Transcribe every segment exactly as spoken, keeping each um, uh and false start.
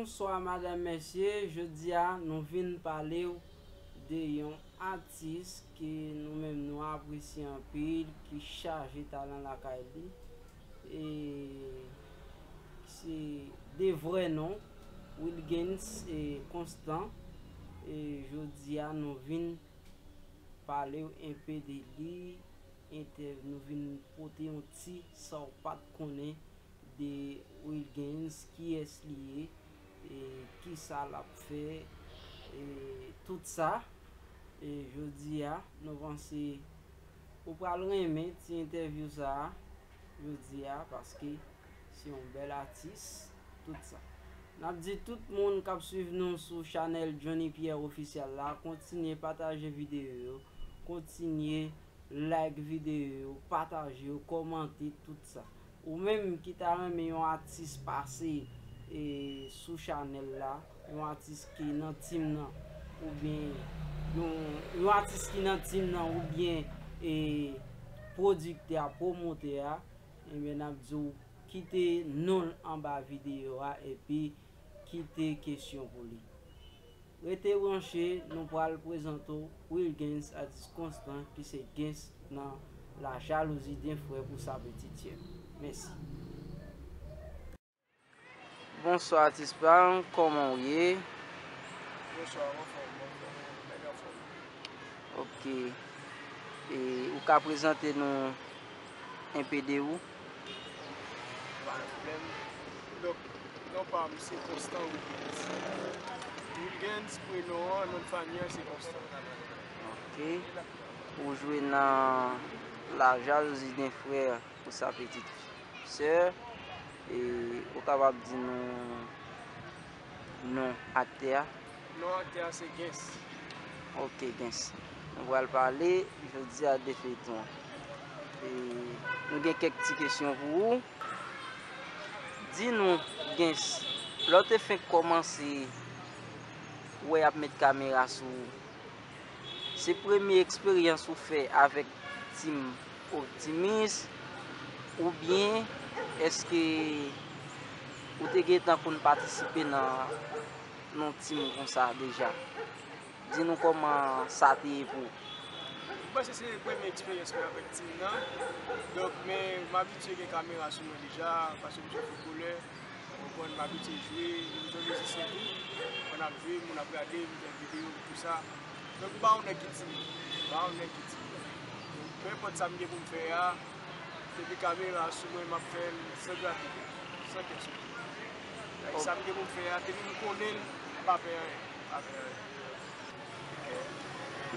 Bonswa madanm, mesye, jodi a nou vin pale w de yon atis ke nou menm nou apresye anpil, ki chaje talan lakay li. E se de vrè non, Wilgens, e, Constant. E jodi a nou vin pale w enpe de li, entè-, nou vin pote yon ti sa w pa t konnen de Wilgens, kiyès li ye, e kisa l ap fè, e tout sa. E jodi a, nou panse ou pral renmen ti entèvyou sa a, jodi a, paske se yon bèl atis, tout sa. N ap di tout moun k ap swiv nou sou chanèl Johnny Pierre Official la, kontinye pataje videyo yo, kontinye like videyo yo, pataje yo, kòmante, tout sa. Ou menm ki ta renmen yon atis pase, e, sou chanèl la, yon atis ki nan tim nan, oubyen yon, yon atis ki nan tim nan, oubyen, e, pwodiktè a, pwomotè a, ebyen, n ap di w kite non l anba videyo a, epi kite kesyon pou li. Rete branche, nou pral prezante w Wilgens, atis Constant, ki se Gens nan La Jalousie d'un Frère pou sa pitit sè. Mèsi. Bonswa, atis pa m, kòman w ye? Bonswa, m anfòm, m anfòm, nèg anfòm. Ok. E ou ka prezante nou enpe de ou? Pa gen pwoblèm. Donk, non pa m se Constant Wilgens. Wilgens, prenon an, non de fanmi an se Constant. Ok. Ou jwe nan La Jalousie d'un Frère pou sa pitit sè. E ou kapab di nou non aktè a? Non aktè a se Gens. Ok, Gens. Nou pral pale jodi a de feyton an. E nou gen kèk ti kesyon pou ou. Di nou, Gens, lè w te fenk kòmanse wè y ap met kamera sou ou, se premye eksperyans ou fè avèk tim Optimis, oubyen èske ou te gentan konn patisipe nan, nan yon tim konsa deja? Di nou kòman sa te ye pou ou. M panse se premye eksperyans mwen avèk tim nan. Donk, men m abitye gen kamera sou mwen deja, paske m se foutbolè. Ou konprann, m abitye jwe, e m se yon mizisyen tou. Lè n ap jwe, moun ap gade m, m fè videyo, tout sa. Donk, m pa yon nèg ki timid. M pa yon nèg ki timid. Donk, peu importe sa m gen pou m fè a, depi kamera sou mwen, m ap fè l san grate tèt, san kè sote. Sa m gen pou m fè a, depi m konnen l, m pa pè anyen. M pa pè anyen.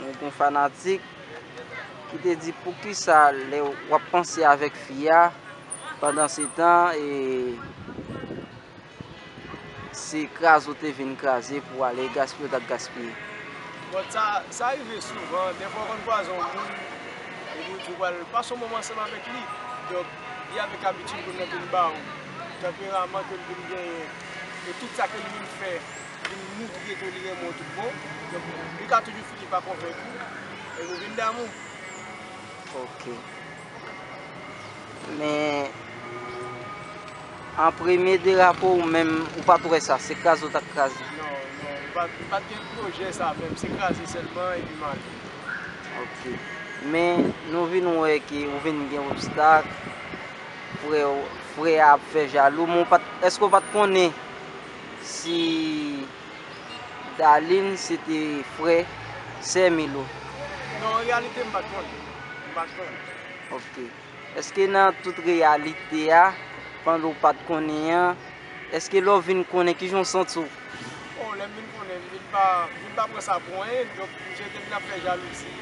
Nou gen yon fanatik ki te di, poukisa lè w ap panse avèk fi a, pandan se tan, e, se kraze w te vin kraze pou ale gaspiye w t ap gaspiye? Bon, sa, sa rive souvan. Dèfwa, w konn kwaze yon moun, epi w di w pral pase yon moman ansanm avèk li. Donk, li avèk abitid moun nan vin ba w, tanperaman ke l vin genyen, e tout sa ke l vin fè, vin moutre ke li renmen w tout bon. Donk, li ka toujou fini pa konvenk ou, e nou vin damou. Ok. Men, an premye de rapò ou menm, ou pa t wè sa, se kraze w t ap kraze? Non, non, m pa t, m pa t gen pwojè sa menm, se kraze sèlman epi m ale. Ok. Men, nou vin wè ke ou vin gen obstak, frè, frè a ap fè jalou, men w pa t, èske w pa t konnen si Darline se te frè sè Milo? Non, an reyalite, m pa t konnen. M pa t konnen. Ok. Èske nan tout reyalite a, pandan w pa t konnen an, èske lè w vin konnen, kijan w santi w? Bon, lè m vin konnen, m vin pa, m vin pa pran sa pou anyen, donk, misye te vin ap fè jalouzi,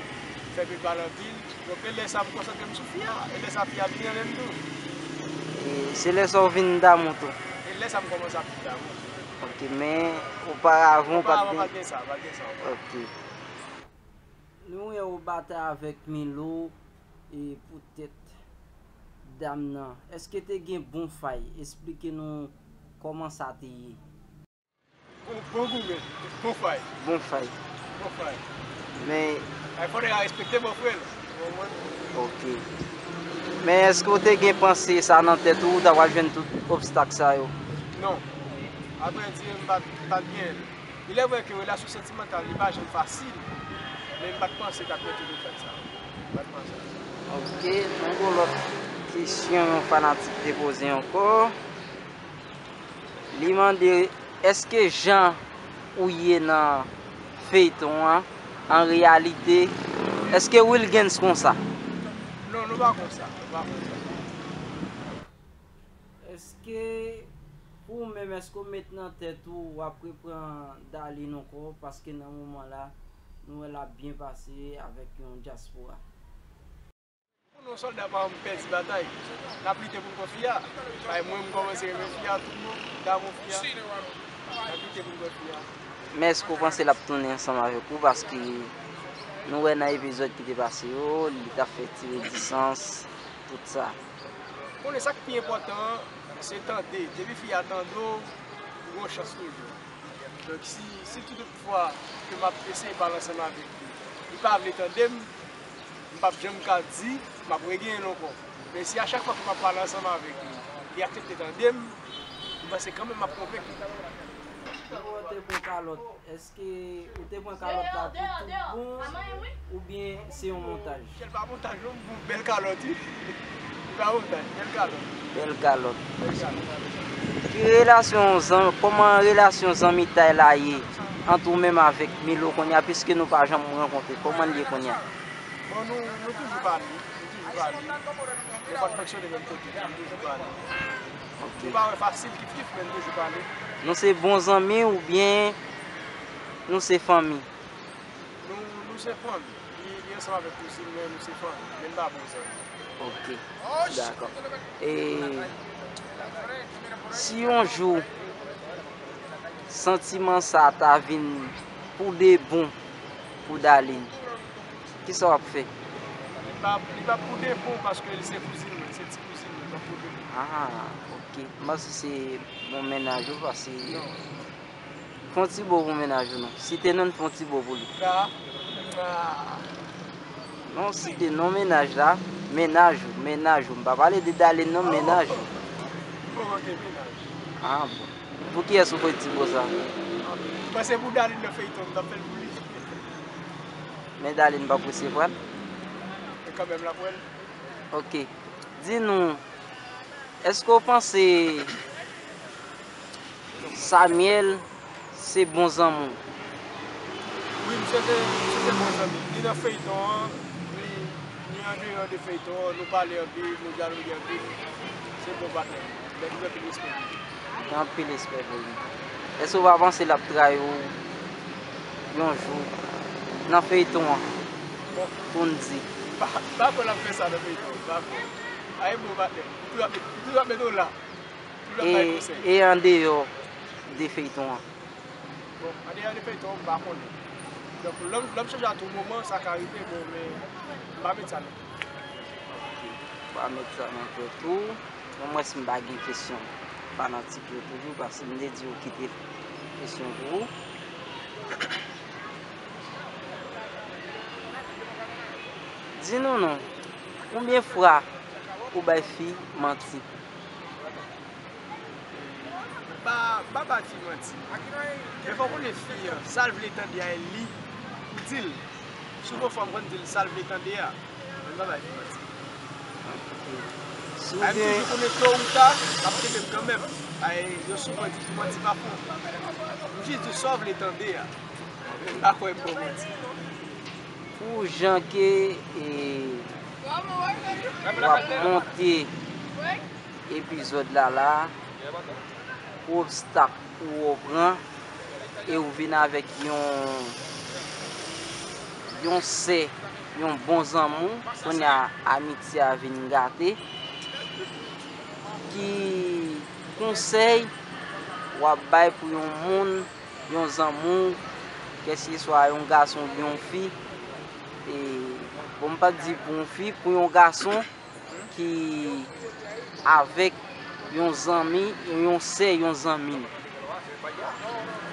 fè pil pale anpil. Donk, e lè sa a m konsantre m sou fi a, e lè sa a fi a vini anlè m tou. E se lè sa a w vin damou tou? E lè sa a m kòmanse ap vin damou. Ok, men oparavan w pa t gen? Oparavan pa t gen sa, pa t gen sa ankò. Ok. Nou wè w batay avèk Milo, e poutèt dam nan. Èske te gen bon fay? Esplike nou kòman sa te ye. Bon, bon goumen, bon fay. Bon fay. Bon fay. Men ay, fò nèg la respekte bò frè l. Ou konprann? Ok. Men èske w te gen panse sa nan tèt ou, ou ta pral jwenn tout obstak sa yo? Non. Avrèdi, m pa t, m pa t byen. Il est vrai ke relasyon santimantal, li pa janm fasil, men m pa t panse t ap mete nan fèt sa. M pa t panse. Ok, nou gen lòt kesyon yon fanatik te poze ankò. Li mande, èske jan ou ye nan feyton an, an reyalite, èske Wilgens konsa? Non, nou pa konsa, nou pa konsa. Èske, pou ou menm, èske w met nan tèt ou w ap repran Darline ankò? Paske nan moman la, nou wè l ap byen pase avèk yon dyaspora. Pou nou, sòlda pa janm pèdi batay. N ap lite pou n pran fi a. Paske mwen, m kòmanse renmen fi a, tout moun, m damou fi a. N ap lite pou n pran fi a. Men èske w panse l ap tounen ansanm avèk ou? Paske nou wè nan epizòd ki te pase yo, li t ap fè ti rezistans, tout sa. Konnen sa k pi enpòtan an, se tande. Depi fi a tande w, ou gen yon chans toujou. Donk, si, si toutfwa ke m ap eseye pale ansanm avèk li, li pa vle tande m, m p ap janm ka di m ap regenyen l ankò. Men si a chak fwa ke m ap pale ansanm avèk li, li aksepte tande m, m panse kanmenm m ap konvenk li. Ou te pran kalòt, èske ou te pran kalòt la pou tout bon oubyen se yon montaj? Kèl pa montaj non, m pran yon bèl kalòt, wi. Li pa montaj, bèl kalòt. Bèl kalòt. Bèl kalòt. Ki relasyon zan-, kòman relasyon zanmitay la ye ant ou menm avèk Milo kounye a, piske nou pa janm rankontre? Kòman l ye kounye a? Bon, nou, nou toujou pale, nou toujou pale. Nou pa t fonksyone menm kote, nou toujou pale. Ok. Nou pa wè fasil kif kif, men nou toujou pale. Nou se bon zanmi oubyen nou se fanmi? Nou, nou se fanmi. Li, li ansanm avèk kouzin mwen, nou se fanmi. Men n pa bon zanmi. Ok. Dakò. E si yon jou santiman sa ta vin pou de bon pou Darline, kisa w ap fè? Li pa, li pa pou de bon paske li se kouzin mwen, se ti kouzin mwen, pa pou de bon. Ah, ok. M panse se bon mennaj ou, paske fè yon ti bo pou mennaj ou non. Site non l, fè yon ti bo pou li. Ah, ah. Non, site non mennaj la. Mennaj ou, mennaj ou. M pa pale de Darline non, mennaj ou. Bon, ok, mennaj. Ah, bon. Pou kiyès ou fè ti bo sa? Mwen se pou Darline nan feyton, m t ap fè l pou li. Men Darline p ap resevwa l? Men kanmenm l ap wè l. Ok. Di nou, èske w panse Samuel se bon zanmi w? Wi, misye se, misye se bon zanmi. Ni nan feyton an, ni, ni andeyò de feyton an, nou pale anpil, nou dyaloge anpil. Se bon patnè. Nèg mwen anpil respè pou li. Gen anpil respè pou li. Èske w pa panse l ap trayi w yon jou nan feyton an? Bon. Pou n di. M pa, m pa kwè l ap fè sa nan feyton an, m pa kwè. Aye bon patnè, li toujou ap met, li toujou ap met w la. Toujou ap bay konsèy. E andeyò de feyton an? Bon, andeyò de feyton an, m pa konnen. Donk, lè m, lè m chanje a tou moman, sa ka rive, bon, men m pa met sa nan tèt. Ok, w pa met sa nan tèt ou. Bon, mwen si m pa gen kesyon fanatik yo toujou, paske m te di yo kite kesyon pou ou. Di nou non, konbyen fwa ou bay fi manti? Pa, pa ba fi manti. Men fò w konnen fi an, sa l vle tande a, e li pou di l. Souvan fwa m konn di l sa l vle tande a. Men m pa bay fi manti. Si w gen... Ay, m toujou konnen to ou ta, l ap kenbe m kanmenm. Ay, yo souvan di tou manti pa fon. M jis di w sa w vle tande a. Men m pa kwè m ba w manti. Pou jan ke, e, w ap monte epizòd la la, pou obstak ou wè w pran, e ou vin avèk yon, yon sè, yon bon zanmi w, kounye a amitye a vin gate. Ki konsèy w ap bay pou yon moun, yon zanmi w, kèlkeswa yon gason oubyen yon fi, e, bon, m p ap di pou yon fi, pou yon gason ki avèk yon zanmi, yon sè, yon zanmi l.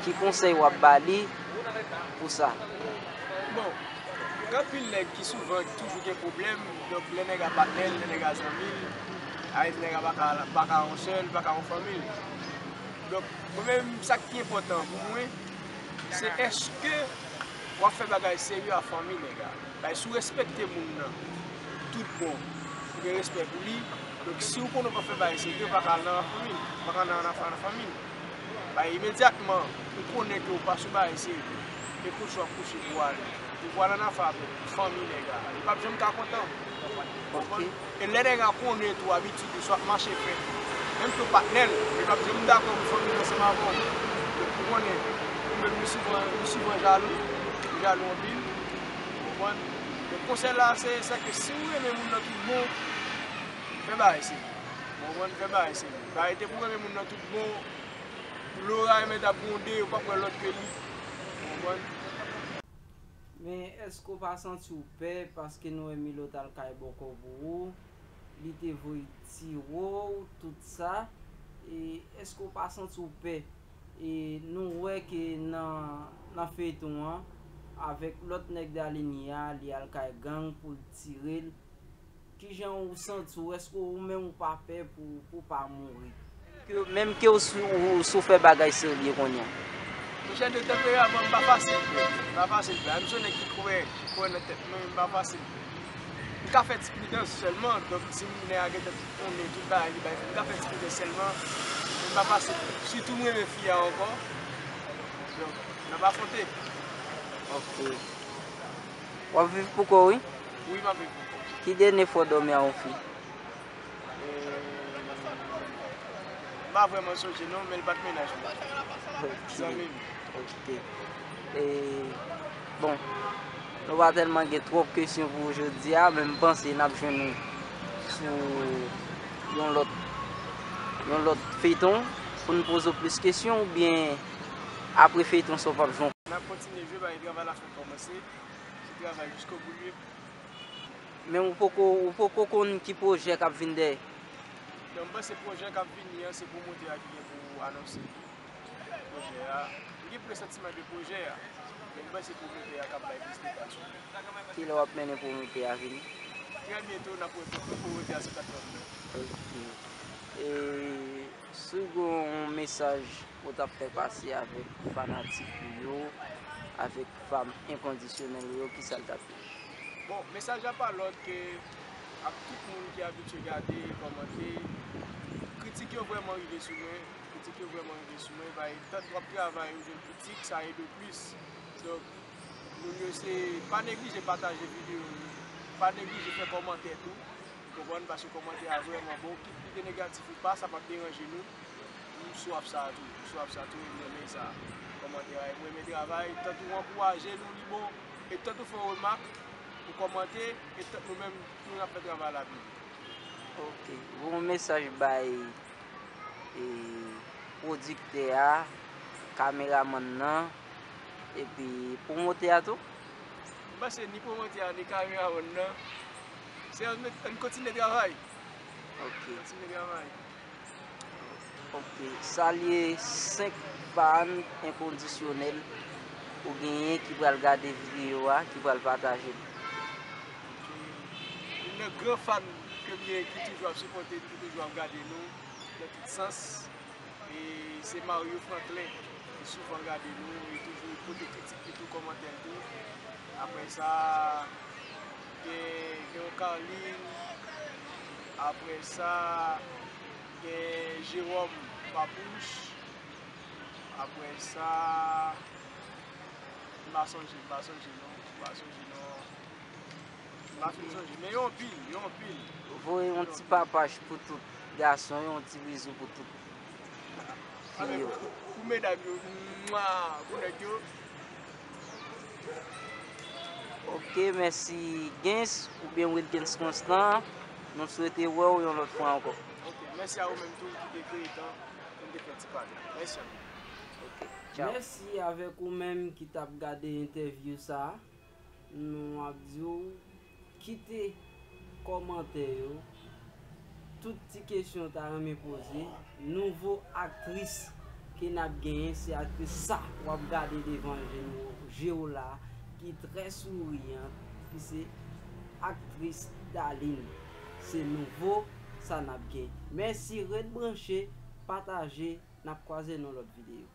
Ki konsèy w ap ba li pou sa? Bon, gen anpil nèg ki souvan toujou gen pwoblèm, donk lè nèg a patnè l, lè nèg a zanmi l, a vle di nèg a pa ka, pa ka yon sè l, pa ka yon fanmi l. Donk, mwen menm, sa k pi enpòtan pou mwen, se èske w ap fè bagay serye a fanmi nèg la. Bay, si w respekte moun nan tout bon, ou gen respè pou li, donk si w konnen w p ap fè bagay serye, w pa ka al nan fanmi l, w pa ka nan, nan, nan fanmi l. Bay, imedyatman ou konnen ke w pa sou bagay serye, e kouche w ap kouche pou w ale. Ou pral ann afè avèk fanmi nèg la. Li p ap janm ka kontan. Konprann? E lè nèg la konnen tou abitid ou, sa w ap mache fè, menm ke w patnè l, li p ap janm dakò pou fanmi l ansanm avè w. Donk, ou konnen, ou menm, li souvan, li souvan jalou, li jalou anpil. Konprann? Donk, konsèy la, se, se ke si w renmen moun nan tout bon, fè bagay serye. Konprann? Fè bagay serye. Pa rete pou w renmen moun nan tout bon, lè w renmen t ap gwonde, ou p ap wè lòt ke li. Konprann? Men èske w pa santi w pè paske nou wè Milo t al kay bòkò pou ou, li te voye tire w, tout sa? E èske w pa santi w pè? E nou wè ke nan, nan feyton an, avèk lòt nèg Dalini a, li al kay gang pou l tire l. Kijan ou santi w? Èske ou menm ou pa pè pou, pou w pa mouri? Ke, menm ke w sou, ou, ou sou fè bagay serye kounye a. Monchè, de tanperaman m pa fasil, m pa fasil. M se yon nèg ki kwè, ki kwè nan tèt mwen, m pa fasil. M ka fè ti pridans sèlman, donk si moun nan gentan konnen tout bagay li bay, m ka fè ti pridans sèlman, m pa fasil. Sitou m renmen fi a ankò, donk n ap afwonte. Ok. W ap viv pou kò w, wi? Wi, m ap viv pou kò. Ki dènye fwa w dòmi a yon fi? E, m pa vrèman sonje non, men l pa t mennaj mwen. Ok. Zanmi m. Ok. E, bon, nou pa tèlman gen twòp kesyon pou jodi a, men m panse n ap jwenn ou sou yon lòt, yon lòt feyton pou n poze w plis kesyon, oubyen apre feyton sa w p ap jwenn. N ap kontinye jwe, bay, travay la fèk kòmanse. Se travay jiskobou l ye. Men ou poko, ou poko konn ki pwojè k ap vin dèyè? Donk, m panse pwojè k ap vini an, se pwomotè a ki gen pou anonse pwojè a. M gen presantiman de pwojè a, men m panse pwomotè a k ap bay plis detay sou li. Kilè w ap mennen pwomotè a vini? Trè byento, n ap wè pwomotè a sou platfòm nan. Ok. E si w gen yon mesaj ou t ap fè pase avèk fanatik ou yo, avèk fan enkondisyonèl ou yo, kisa l t ap ye? Bon, mesaj la pa lòt ke ak tout moun ki abitye gade, kòmante, kritik yo vrèman rive sou mwen, kritik yo vrèman rive sou mwen, bay, tank w ap travay ou jwenn kritik, sa ede w plis. Donk, moun yo se, pa neglije pataje videyo yo, pa neglije fè kòmantè tou. Konprann, paske kòmantè a vrèman bon. Kit li te negatif ou pa, sa p ap deranje nou. Nou swaf sa tou. Nou swaf sa tou, e m renmen sa. Kòmantè a, e m renmen travay. Tank ou ankouraje nou, li bon. E tank ou fè yon remak, ou kòmante, e tank nou menm, nou ap fè travay la pi byen. Ok. Bon mesaj bay e pwodiktè a, kameramann nan, epi pwomotè a tou? M panse ni pwomotè a, ni kameramann nan, se ann met, ann kontinye travay. Ok. Kontinye travay. Ok. Salye senk fan enkondisyonèl ou genyen ki pral gade videyo a, ki pral pataje l. Ok. Youn nan gran fan ke m gen ki toujou ap sipòte n, ki toujou ap gade nou nan tout sans. E se Mario Franklin ki souvan gade nou, li toujou pote kritik li tou, kòmantè l tou. Apre sa, gen, gen yon Carline. Apre sa, gen Jérôme Papouche. Apre sa, m pa sonje, m pa sonje non, m pa sonje non. M pa fin sonje, men yo anpil, yo anpil. Voye yon ti papach pou tout gason yo, yon ti bizou pou tout fi yo. Pou medam yo, mwa, pou nèg yo. Ok, mèsi Gens oubyen Wilgens Constant. Nou swete wè w yon lòt fwa ankò. Ok, mèsi a ou menm tou ki te kreye tan pou n te fè ti pale. Mèsi anpil. Ok, tchaw. Mèsi avèk ou menm ki t ap gade entèvyou sa a. Nou ap di w kite kòmantè yo, tout ti kesyon w ta renmen poze. Nouvo aktris ke n ap genyen, se aktris sa w ap gade devan je nou, je w la, ki trè souriyan, ki se aktris Darline. Se nouvo sa n ap gen. Mèsi, ret branche. pataje, n ap kwaze nan lòt videyo.